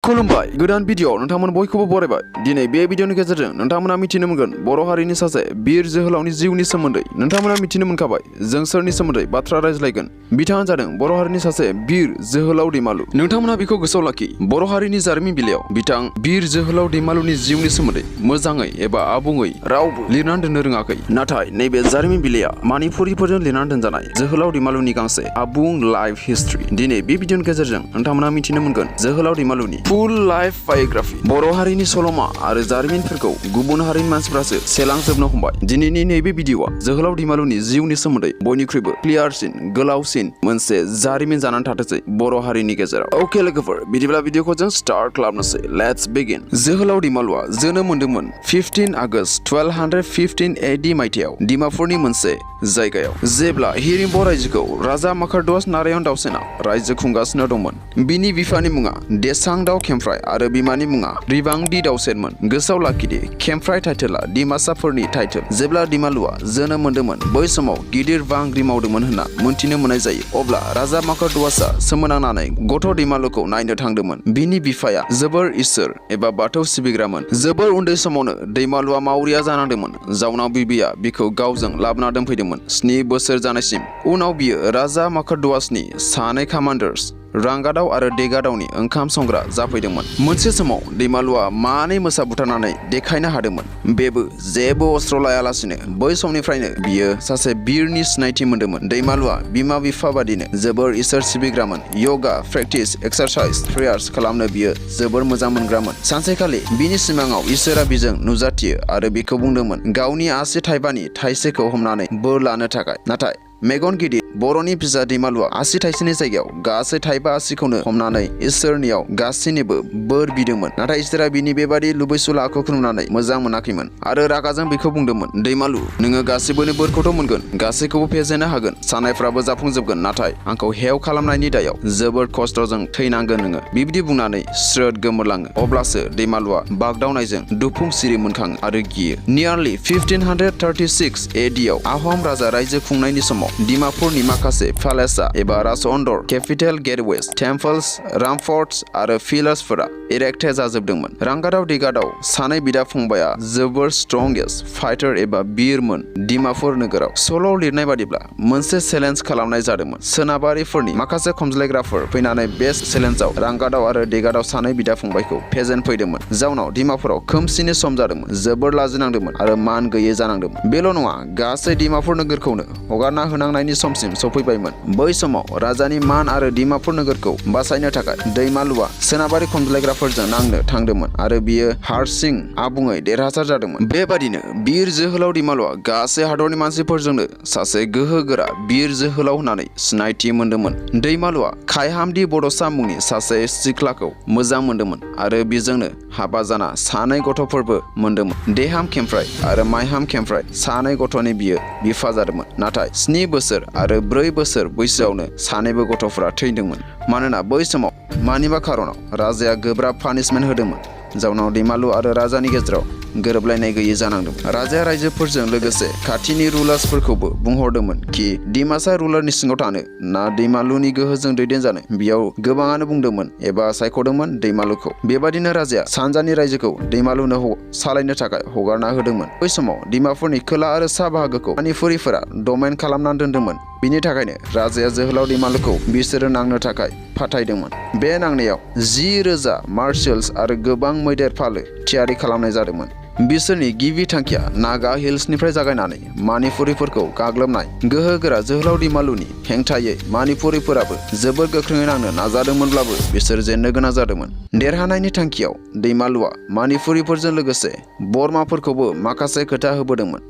खुलुमबाय गोदान भिडिअ नोंथांमोन बयखौबो बरायबाय दिनै बे भिडिअनि गेजेरजों नोंथांमोना मिथिनो मोनगोन बर' हारिनि सासे वीर जोहोलावनि जिउनि सोमोन्दै नोंथांमोना मिथिनो मोनखाबाय जों सोरनि सोमोन्दै बाथ्रा रायज्लायगोन बिथाङा जादों बर' हारिनि सासे वीर जोहोलाव दैमालु नोंथांमोना बेखौ गोसोआव लाखि बर' हारिनि जारिमिन बिलायाव बिथां वीर जोहोलाव दैमालुनि जिउनि सोमोन्दै मोजाङै एबा आबुङै रावबो लिरनानै दोननो रोङाखै नाथाय नैबे जारिमिन बिलाया मानिपुरिफोरजों लिरनानै दोनजानाय जोहोलाव दैमालुनि गांसे आबुं लाइफ हिस्ट्री दिनै बे भिडिअनि गेजेरजों नोंथांमोना मिथिनो मोनगोन जोहोलाव दैमालुनि फुल लाइफ बायोग्राफी बर' हारिनि सल'मा आरो जारिमिनफोरखौ गुबुन हारिनि मानसिफ्रासो सेलांजोबनो हमबाय दिनैनि नैबे भिडिअआ जोहोलाव दैमालुनि जिउनि सोमोन्दै बयनिख्रुइबो क्लियारसिन गोलावसिन मोनसे जारिमिन जानानै थाथोंसै बर' हारिनि गेजेराव अके लोगोफोर बिदिब्ला भिडिअखौ जों स्टार्ट खालामनोसै लेट्स बिगिन जोहोलाव दैमालुआ जोनोम मोनदोंमोन 15 आगस्ट 1215 AD मायथाइयाव डिमापुरनि मोनसे जायगायाव जेब्ला हिरिम्ब रायजोखौ राजा माकारदस नारायण दावसेना रायजो खुंगासिनो दंमोन बिनि बिफानि मुङा देसां दाव खेमफ्राय आरो बिमानि मुङा रिबांदि दावसेनमोन गोसोआव लाखिदि खेमफ्राय टाइटेला डिमासाफोरनि टाइटेल जेब्ला दैमालुआ जोनोम मोनदोंमोन बै समाव गिदिर बांग्रि मावदोंमोन होनना मोनथिनो मोननाय जायो अब्ला राजा माकारदसआ सोमोनांनानै गथ' दैमालुखौ नायनो थांदोंमोन बिनि बिफाया जोबोर इसोर एबा बाथौ सिबिग्रामोन जोबोर उन्दै समावनो दैमालुआ मावरिया जानांदोंमोन जाउनाव बिबिया बिखौ गावजों लाबोना दोनफैदोंमोन 7 बोसोर जानायसिम उनाव बियो राजा माकारदसनि सानै कामान्डार्स रांगादाव आरो देगादावनि ओंखाम संग्रा जाफैदोंमोन मोनसे समाव दैमालुआ मानै मोसा बुथारनानै देखायनो हादोंमोन बेबो जेबो अस्त्र लायालासिनो बै समनिफ्रायनो बियो सासे वीरनि सिनायथि मोनदोंमन दैमालुआ बिमा बिफा बादिनो जोबोर इसोर सिबिग्रामोन योगा प्रेक्टिस एक्सारसाइज प्रेयार्स खालामनो बियो जोबोर मोजां मोनग्रामोन सानसेखालि बिनि सिमाङाव इसोरा बिजों नुजाथियो आरो बिखौ बुंदोंमोन गावनि आसि थाइबानि थाइसेखौ हमनानै बोर लानो थाखाय नाथाय मेगन गिदिर बर'नि फिसा दैमालुआ आसि थाइसेनि जायगायाव गासै थाइबा आसिखौनो हमनानै इसोरनियाव गासैनिबो बोर बिदोंमोन नाथाय इसोरा बिनि बेबादि लुबैसुला आखुखौ नुनानै मोजां मोनाखैमोन आरो रागाजों बिखौ बुंदोंमोन दैमालु नोङो गासिबोनि बोरखौथ' मोनगोन गासैखौबो फेजेननो हागोन साननायफ्राबो जाफुंजोबगोन नाथाय आंखौ हेव खालामनायनि दायाव जोबोर खस्थ'जों थैनांगोन नोङो बिब्दि बुंनानै स्रोद गोमोरलाङो अब्लासो दैमालुआ बागदावनायजों दुफुं सिरि मोनखाङो आरो गियो नियारलि 1536 AD आव आहम राजा रायजो खुंनायनि समाव डिमापुरनि माखासे प्यालेसा एबा राजअन्दर केपिटेल गेटवेज टेम्पल्स रामफर्ट्स आरो पिलार्सफोरा इरेक्टे जाजोबदोंमोन रांगादाव देगादाव सानै बिदा फंबाया जोबोर स्ट्रंगेस्ट फाइटार एबा वीरमोन डिमापुर नोगोराव सल'आव लिरनाय बादिब्ला मोनसे चेलेन्ज खालामनाय जादोंमोन सोनाबारिफोरनि माखासे खमज्लायग्राफोर फैनानै बे चेलेन्जआव रांगादाव आरो देगादाव सानै बिदा फंबायखौ फेजेनफैदोंमोन जाउनाव डिमापुराव खोमसिनि सम जादोंमोन जोबोर लाजिनांदोंमोन आरो मान गैयै जानांदोंमोन बेल' नङा गासै डिमापुर नोगोरखौनो हगारना होनांनायनि समसिम सफैबायमोन बै समाव राजानि मान आरो डिमापुर नोगोरखौ बासायनो थाखाय दैमालुआ सोनाबारि खमज्लायग्राफोरजों नांनो थांदोंमोन आरो बियो हारसिं आबुङै देरहासार जादोंमोन बेबादिनो वीर जोहोलाव दैमालुआ गासै हादरनि मानसिफोरजोंनो सासे गोहोगोरा वीर जोहोलाव होननानै सिनायथि मोनदोंमोन दैमालुआ खायहामदि बड'सा मुंनि सासे सिख्लाखौ मोजां मोनदोंमन आरो बिजोंनो हाबा जाना सानै गथ'फोरबो मोनदोंमोन देहाम खेमफ्राय आरो माइहाम खेमफ्राय सानै गथ'नि बियो बिफा जादोंमोन नाथाय 7 बोसोर आरो 4 बोसोर बैसोआवनो सानैबो गथ'फोरा थैदोंमोन मानोना बै समाव मानिबा खारनाव राजाया गोब्राब पानिशमेन्ट होदोंमोन जाउनाव दैमालु आरो राजानि गेजेराव गोरोबलायनाय गैयै जानांदोंमोन राजाया रायजोफोरजों लोगोसे खाथिनि रुलार्सफोरखौबो बुंहरदोंमन कि डिमासा रुलारनि सिङाव थानो ना दैमालुनि गोहोजों दैदेनजानो बेयाव गोबाङानो बुंदोंमोन एबा सायख'दोंमोन दैमालुखौ बेबादिनो राजाया सानजानि रायजोखौ दैमालुनो सालायनो थाखाय हगारना होदोंमोन बै समाव डिमापुरनि खोला आरो सा बाहागोखौ मानिपुरिफोरा डमेन खालामनानै दोनदोंमोन बिनि थाखायनो राजाया जोहोलाव दैमालुखौ बिसोरो नांनो थाखाय फाथायदोंमोन बे नांनायाव 10,000 मार्शल्स आरो गोबां मैदेर फालो थियारि खालामनाय जादोंमन बिसोरनि गिबि थांखिया नागा हिल्सनिफ्राय जागायनानै मानिपुरिफोरखौ गाग्लोबनाय गोहोगोरा जोहोलाव दैमालुनि हेंथायै मानिपुरिफोराबो जोबोर गोख्रोङै नांनो नाजादोंमोनब्लाबो बिसोर जेननो गोनां जादोंमोन देरहानायनि थांखियाव दैमालुआ मानिपुरिफोरजों लोगोसे बर्माफोरखौबो माखासे खोथा होबोदोंमोन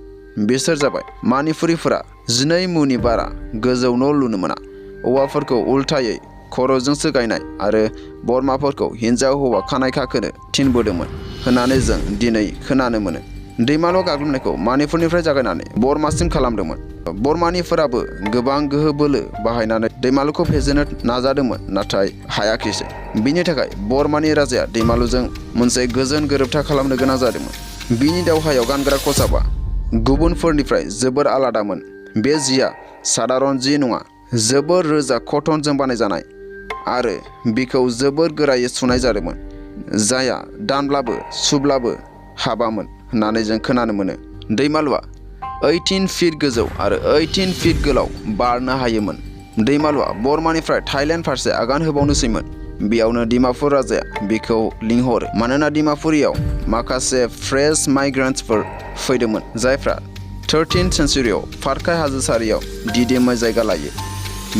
बिसोर जाबाय मानिपुरिफोरा 12 मुनि बारा गोजौ न' लुनो मोना औवाफोरखौ उल्थायै खर'जोंसो गायनाय आरो बर्माफोरखौ हिन्जाव हौवा खानाय खाखोनो थिनबोदोंमोन होननानै जों दिनै खोनानो मोनो दैमालु गाग्लोबनायखौ मानिपुरनिफ्राय जागायनानै बर्मासिम खालामदोंमोन बर्मानिफोराबो गोबां गोहो बोलो बाहायनानै दैमालुखौ फेजेननो नाजादोंमोन नाथाय हायाखिसै बिनि थाखाय बर्मानि राजाया दैमालुजों मोनसे गोजोन गोरोबथा खालामनो गोनां जादोंमोन बिनि दावहायाव गानग्रा खसाबा गुबुनफोरनिफ्राय जोबोर आलादामोन बे जिया साधारन जि नङा जोबोर रोजा कटनजों बानायजानाय आरो बिखौ जोबोर गोरायै सुनाय जादोंमोन जायहा दानब्लाबो सुब्लाबो हाबामोन होननानै जों खोनानो मोनो। दैमालुआ 18 फिट गोजौ आरो 18 फिट गोलाव बारनो हायोमोन। दैमालुआ बर्मानिफ्राय थाइलेण्ड फारसे आगान होबावनोसैमोन। बेयावनो डिमापुर राजाया बिखौ लिंहरो मानोना डिमापुरियाव माखासे फ्रेश माइग्रेन्ट्सफोर फैदोंमोन जायफ्रा 13th सेन्चुरियाव फारखाय हाजो सारियाव दिदोमै जायगा लायो।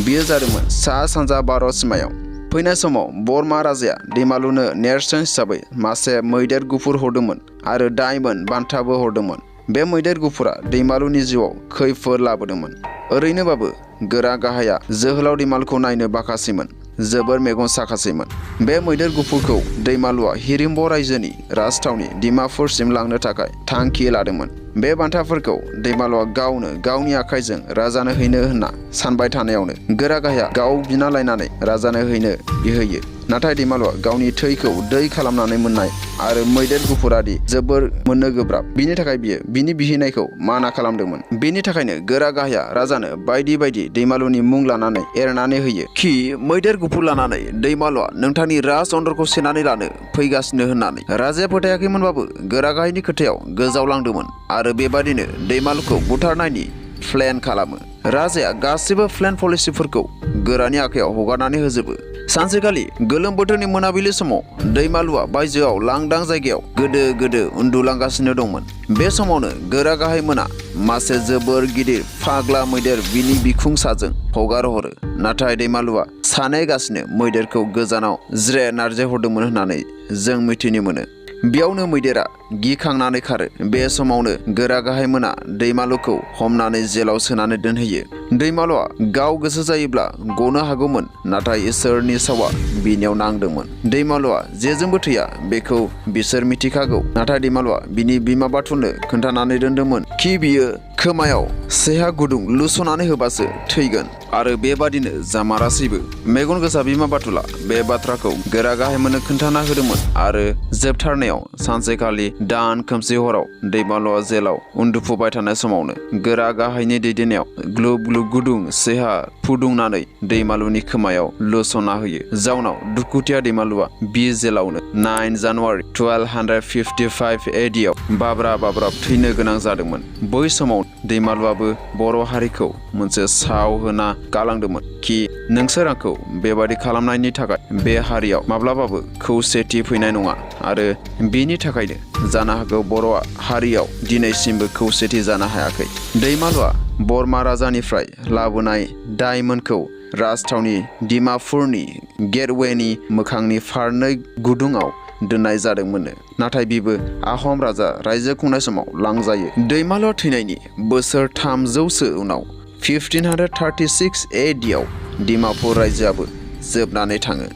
बियो जादोंमोन सा सानजा भारत सिमायाव। फैनाय समाव बर्मा राजाया दैमालुनो नेरसोन हिसाबै मासे मैदेर गुफुर हरदोंमोन आरो डायमन्ड बान्थाबो हरदोंमोन। बे मैदेर गुफुरा दैमालुनि जिउआव खैफोद लाबोदोंमोन। ओरैनोबाबो गोरा गाहाया जोहोलाव दैमालुखौ नायनो बाखासैमोन, जोबोर मेगन साखासैमोन। बे मैदेर गुफुरखौ दैमालुआ हिरिम्ब रायजोनि राजथावनि डिमापुरसिम लांनो थाखाय थांखि लादोंमोन। बे बान्थाफोरखौ दैमालुआ गावनो गावनि आखाइजों राजानो हैनो होनना सानबाय थानायावनो गोरा गाहाया गाव बिना लायनानै राजानो हैनो बिहोयो। नाथाय दैमालुआ गावनि थैखौ दै खालामनानै मोननाय आरो मैदेर गुफुरादि जोबोर मोननो गोब्राब, बिनि थाखाय बियो बिनि बिहैनायखौ माना खालामदोंमोन। बेनि थाखायनो गोरा गाहाया राजानो बायदि बायदि दैमालुनि मुं लानानै एरनानै होयो खि मैदेर गुफुर लानानै दैमालुआ नोंथांनि राज दन्दरखौ सेनानै लानो फैगासिनो होननानै। राजाया फोथायाखैमोनबाबो गोरा गाहायनि खोथायाव गोजावलांदोंमोन आरो बेबादिनो दैमालुखौ बुथारनायनि प्लेन खालामो। राजाया गासैबो प्लेन पलिसिफोरखौ गोरानि आखायाव हगारनानै होजोबो। सानसेखालि गोलोम बोथोरनि मोनाबिलि समाव दैमालुआ बायजोआव लांदां जायगायाव गोदो गोदो उन्दुलांगासिनो दंमोन। बे समावनो गोरा गाहाय मोना मासे जोबोर गिदिर फाग्ला मैदेर बिनि बिखुं साजों हगार हरो। नाथाय दैमालुआ सानायगासिनो मैदेरखौ गोजानाव ज्रे नारजे हरदोंमोन होननानै जों मिथिनो मोनो। बेयावनो मैदेरा गिखांनानै खारो। बे समावनो गोरा गाहाय मोना दैमालुखौ हमनानै जेलाव सोनानै दोनहैयो। दैमालुआ गाव गोसो जायोब्ला गनो हागौमोन, नाथाय इसोरनि सावा बिनियाव नांदोंमोन। दैमालुआ जेजोंबो थैया बेखौ बिसोर मिथिखागौ, नाथाय दैमालुआ बिनि बिमा बाथुलनो खोन्थानानै दोनदोंमोन खि बियो खोमायाव सेहा गुदुं लुस'नानै होबासो थैगोन आरो बेबादिनो जामारासैबो। मेगन गोसा बिमा बाथुला बे बाथ्राखौ गोरा गाहाय मोननो खोन्थाना होदोंमोन आरो जोबथारनायाव सानसेखालि दान खोमसि हराव दैमालुआ जेलाव उन्दुफुबाय थानाय समावनो गोरा गाहायनि दैदेननायाव ग्लुब ग्लुब गुदुं सेहा फुदुंनानै दैमालुनि खोमायाव लुस'ना होयो। जाउनाव दुखुथिया दैमालुआ बि जेलावनो 9 जानुवारि 1255 AD आव बाब्रा बाब्राब थैनो गोनां जादोंमोन। बै समाव दैमालुआबो बर' हारिखौ मोनसे साव होना गालांदोंमोन खि नोंसोर आंखौ बेबादि खालामनायनि थाखाय बे हारियाव माब्लाबाबो खौसेथि फैनाय नङा आरो बेनि थाखायनो जानो हागौ बर' हारियाव दिनैसिमबो खौसेथि जानो हायाखै। दैमालुआ बर्मा राजानिफ्राय लाबोनाय डायमन्डखौ राजथावनि डिमापुरनि गेटवेनि मोखांनि फारनै गुदुङाव दोननाय जादोंमोननो, नाथाय बिबो आहम राजा रायजो खुंनाय समाव लांजायो। दैमालुआ थैनायनि बोसोर 300सो उनाव 1536 AD आव डिमापुर रायजोआबो जोबनानै थाङो।